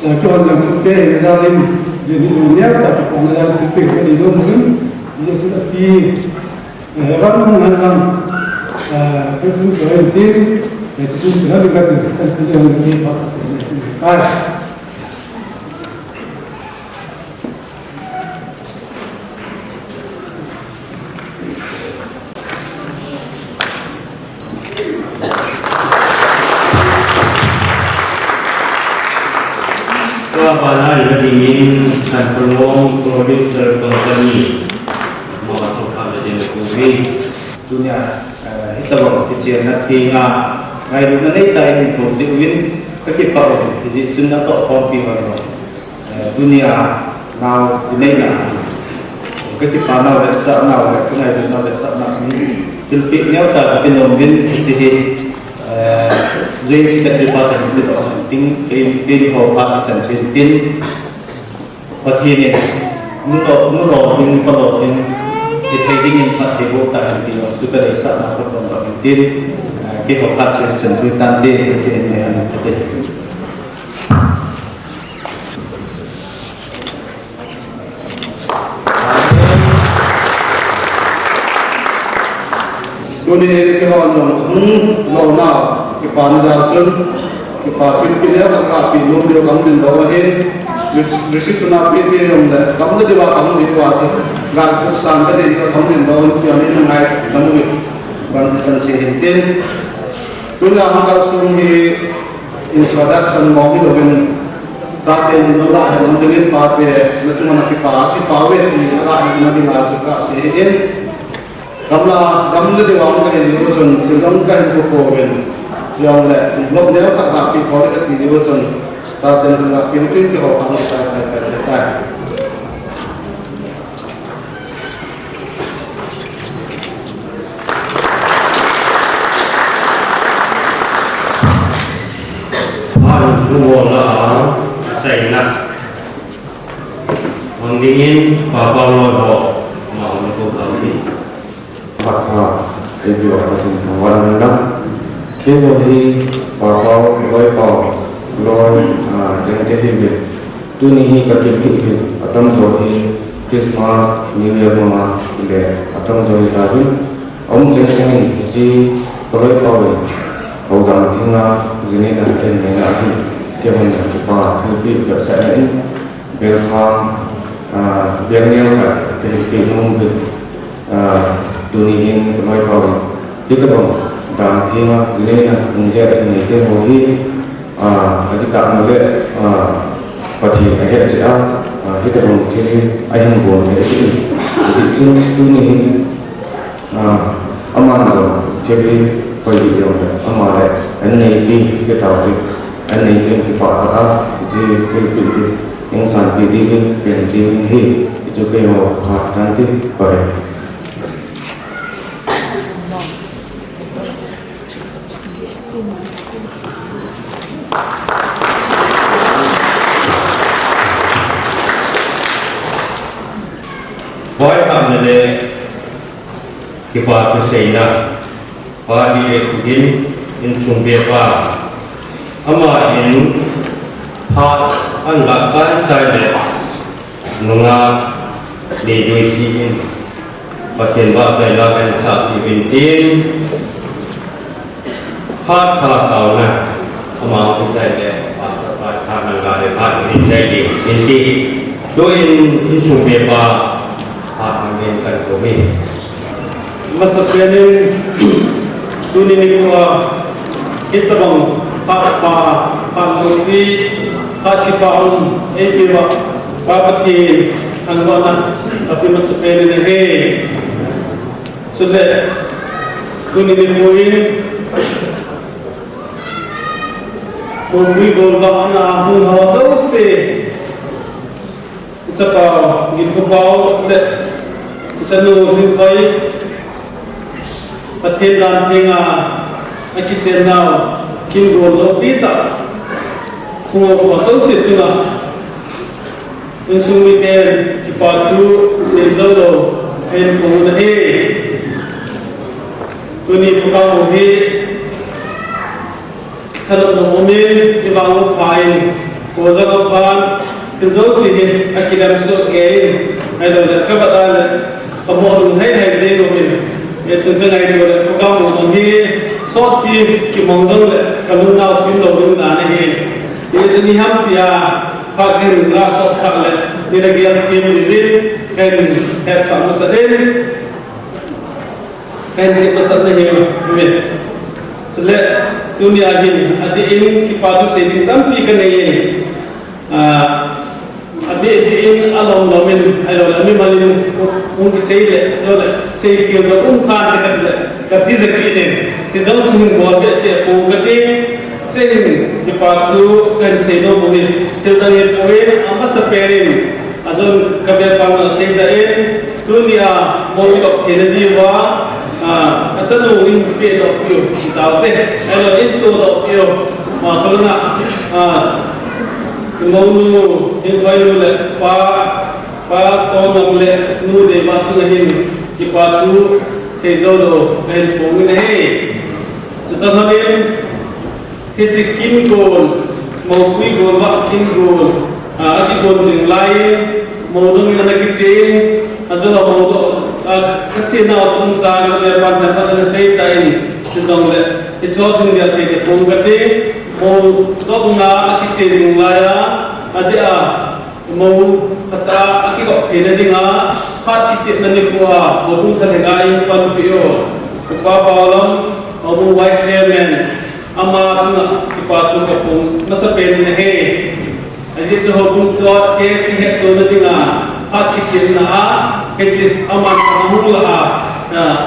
eh, kihon jong kute hi na jalin, jin hi jong neocha kipana jal thilpeh ka nei nom in, Jesu a pi, eh, vang hung hen lang, eh, chu chun chu hen tin, eh, chu chun chu hen ka tin, kan pi jong ki phat a chen ding tai. Tua bana ina dingin Sanpulong Producer Company. Mo a thokha le din ko hi. Tunia, eh, hitabang kichenna thenga ngailutna neitah in hung thum diuvin kakipah uvin, hijeh chun natoh khompi hon jong. Eh, tunia nao, tunia na, kakipah nau vetsah nau, kangailutna vetsah nau, thilpeh neocha kape nom uvin, hiche hi, eh, Joint Secretary pa tah in kadoh in tin, kei, kei ho phat ichan chen tin, Pathen in, nu lou, nu lou hin, pa lou hin, hithei dingin phatthei boh tahen ti jong chu kadeisahna kaphondoh in tin, eh, kei ho phat chu ichan tui tante, tin, tin, nei hen tate. Tuni kihon jong hung lou nau, kipana jal chun, kipa thilpeh neo khat kape nom diu kahung dingdoh ahin, receipt, receipt suna pe te jong le, gamla diuva kahung diuva chu, gal kut sang kadei diuva kahung dingdoh ahin, tia ni na ngai, namu ni, kan, kan sei hin tin. Tunia hung kalsong hi introduction mong hilouvin, chaten nala hen dingin pate, nachunga nakipa, kipa uve ti, nala hen nadinga chu kasei in. Gamla, gamla diuva kahi diu chun, thil dang kahin ko pouvin. Jongle, envelope neo khat kape tho le kati diu chun, chaten kape tin kihou pang tai, tai, tai, tai. Phat thu bol a, achaina. Hon dingin, Papa loi ho, ama hon ko kam ni. Phat pha, ei pi wa ka tin thangvah in lang. Keiho hi, Papa loi pa, loi, ah, cheng te hi ve. Tuni hi ka kim hi hin, atamjo hi Christmas, New Year manga le atamjo hi tauvin. Aum cheng cheng in hiche Kaloipa in, Houdan thinga, jinina ken nina ahi, keiman kipa thilpeh behseh in, belphang, ah, belneo khat, kei, kei nom uvin, ah, tuni hin kaloipa in, hitobang dan thinga, jinina, nungel in neite ho hi, ah, akitahna le, ah, Pathen ahet cheh a, ah, hitobang thil hi ahin bol thei ahi. Hijeh chun tuni hin, ah, aman jong thil hi hoi ding jong le, ama le an neipi, ti tau hi, an neipi in kipah tah a, hiche thilpeh hi, hung sanpeh ding in, pen ding in ahi, hichu keiho phat tante, pare. Boihamna le kipa thuseina, Pa D. Lekhugen, insung bepa, ama in phat ahin lah kai tai le, nungah Neidoi Sih in Pathen vahchoila kahin sah uvin tin, phat pha taona, ama hung kichai le, phat pha taona le, phat kichai ding in ti. Tuin insung bepa, phat hung in kan ko hi. Masapen in, tuni nikho a, hitobang phat pha, phat loupi, phat kipah um eipeh uva, Pa Pathen thangvahna kapeh masapen in ahi. Chule, tuni nikho in, moupui golvah a hung ho jouse, ichapa Ginkhoupao le ichanu Lhingkhoi, Pathen dan thenga akichen nau, kin gol loupi tah, hung ho jouse chunga, insung miten kipa thu sei jou lou kahin phong u ahi. Tuni program hi thanopna um in, ivang u pha in, ko jong aphan, thil jouse hi akilem soh kei in, ahilouleh kavet a le, kamoh lung haihai jeng uvin, hichun kangaito le program u jong hi sotpi kimong jongle kalungnau chim lou ding dan ahi. Hichun iham tia phat kahin lah sot khah le, nina gel them uvin, kahin hetsah masa in, kahin tep masat nahi uve. Chule, tunia hin, adeh in kipa thu sei ding tampi kanei in, ah, adeh deh in alom lom in, ahilouleh amimal in hung kisei le, jole, seikhel jong um khan te kati le, kati jeng kit in. Hijong chun bol behseh pon kati, cheng kipa thu kahin sei nom u hi, thil dang hi poi, amasapen in, ajong kabe pang asei ta in, tunia mou i kop theina diuva, ah, achanu in pehdoh piu, ti taute, ahilou in todoh piu, ah, kalunga, ah, mounu, Lhingkhoinu le pa, Pa Tongam le nu Deiba chunga hin kipa thu sei jou lou kahin phong in ahi. Chutobang in, hiche kin gon, moupui golvah kin gon, ah, akigon jing lai in, mou dong in ana kichen, ajou a mou doh, ah, kachenau chungchang, kabe pan le pan ana sei ta in, chujongle, hicheho chunga sei ding phong kati, mou dohna akichen jing lai a, adeh a, mou phatah a akigop theina dinga, phat kitepna nikho a, houbung thalheng a eipanpi u, Upa Paolam, houbung Vice Chairman, ama chunga kipa thu kaphong masapen in ahi. Ajeh chu houbung chate kihettohna dinga, phat kitepna a, hiche aman ahung lah a, ah,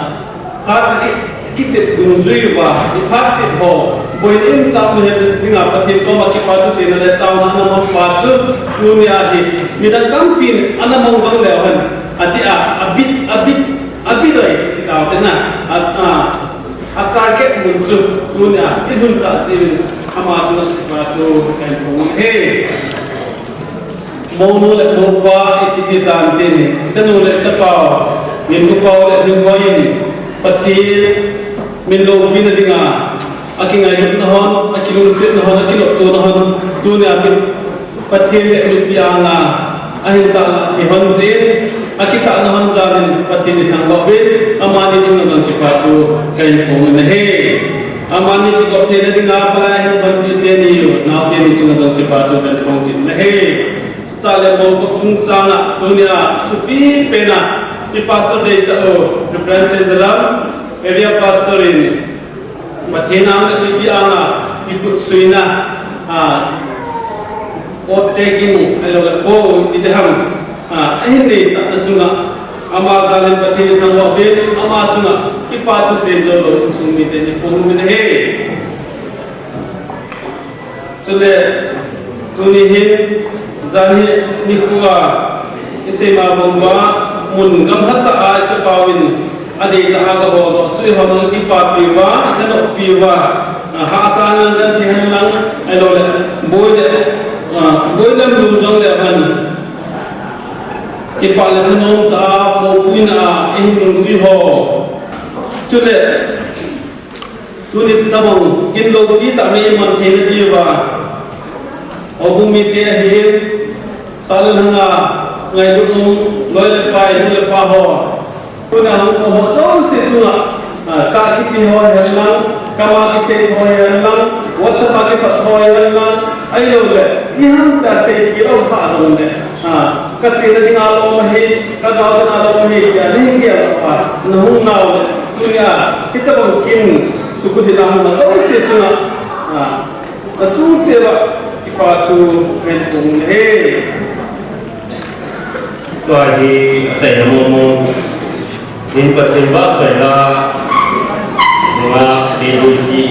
phat ki, kitep dungjui uva, i phat tep ho, boina imchah umna dinga Pathen koma kipa thuseina le taona ana manpa chu, tunia hi, midang tampin ana mang jongleu hen, adeh a, abit, abit, abit doi, ti taute na, a, a, atarget mun chu, tunia, ilhun tah jeh in, ama chunga kipa thu kahin phong u ahi. Mounu le moupa iti ti tante ni, chanu le chapau, Ginkhoupao le Lhingkhoi in, Pathen min loupina dinga, akingailutna hon, akilungsetna hon, akiloptona hon, tunia min Pathen le mipi anga, ahin tahlah thei hon jeh in, Akitahna hon jal in Pathen ithangvah uvin, amani chunga jong kipa thu kahin phong in ahi. Amani kigop theina dinga palai in panpi teni, nao teni chunga jong kipa thu kahin phong kit in ahi. Chuteng le Mongkok chungchang a tunia thupi pen a i pastor deitah u Reverend Seizalam, area pastor in Pathen ang le mipi anga kikhutsuina, a, oath taking, ahilou le, o, ti ding ham, a, ahin neisahna chunga, ama jal in Pathen ithangvah uvin, ama chunga kipa thu seijou lou insung miten iphong umin ahi. Chule, tuni hin, janhi nikho a, isei ma bang uva, mun gamlha tah a, ichapau in, adeitah a gahol u, chu eiho nang kipapi uva, ithanom pi uva, a, hahsa in lang genthei hen lang, ahilou le, boi le, a, boi lam lum jong le hen, kipa le thanom tah a, mopohna a, eihin nungjui ho. Chule, tuni tabang, kin loupi tah a iman theina diuva, houbung mite ahin, sah le lhang a, ngailut um, loi le pai, nu le pa ho. Tuna hung ho jouse chunga, a, ka kipe ho hihen lang, kama kisei ho hihen lang, WhatsApp a kithot ho hihen lang, ahilou le, iham tia sei kit lou kha jong le, a, kachena dinga lom ahi, kajao dinga lom ahi, tia nei gel lou a, nahung nau le, tunia, hitabang kin, school hi lang hung jouse chunga, a, achung cheh uva, kipa thu kahin phong in ahi. Tua hi achaina mong mong. Min Pathen vahchoi la. Nunga, Deilui hi.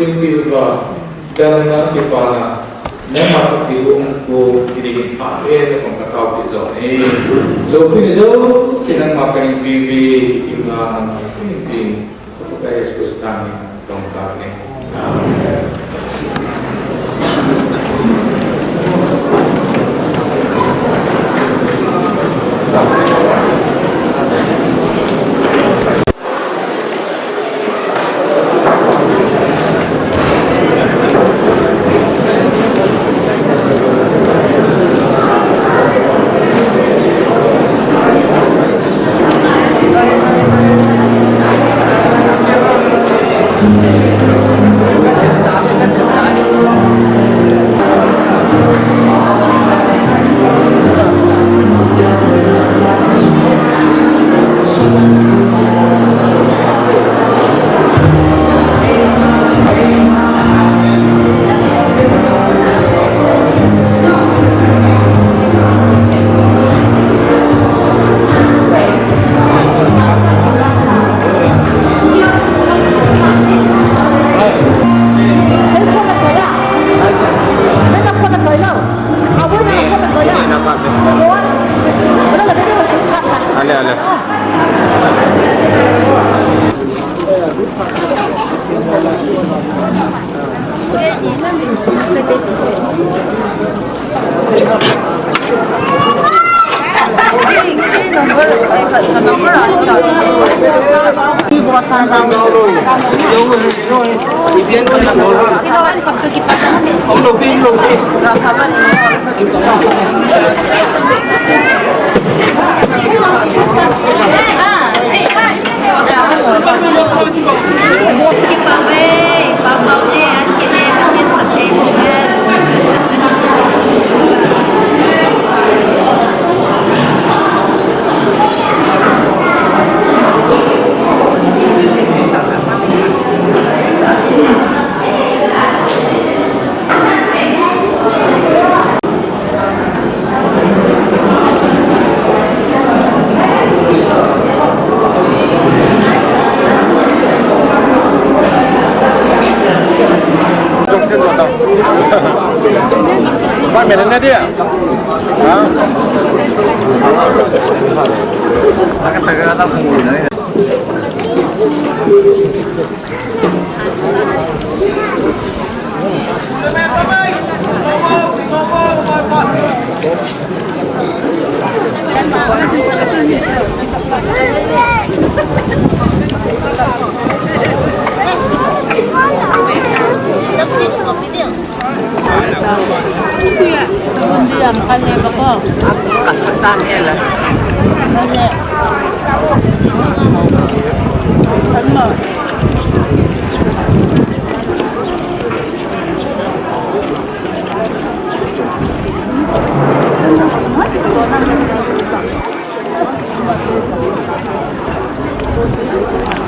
Piuva, damna kipana, nangma kati um ko, kiding in pha e, na kong katao pi jo ni. Lo pi ni jo, si nangma ka in piu pi, piu na nang pi pi. Ka Jesus Christ ni, dong ka ni. Amen. Ale, ale. Ba melen na dia. Ha? Aka taga ta hung na. Sabun di ang kanya ba ko? Kasatan nila. Kanya.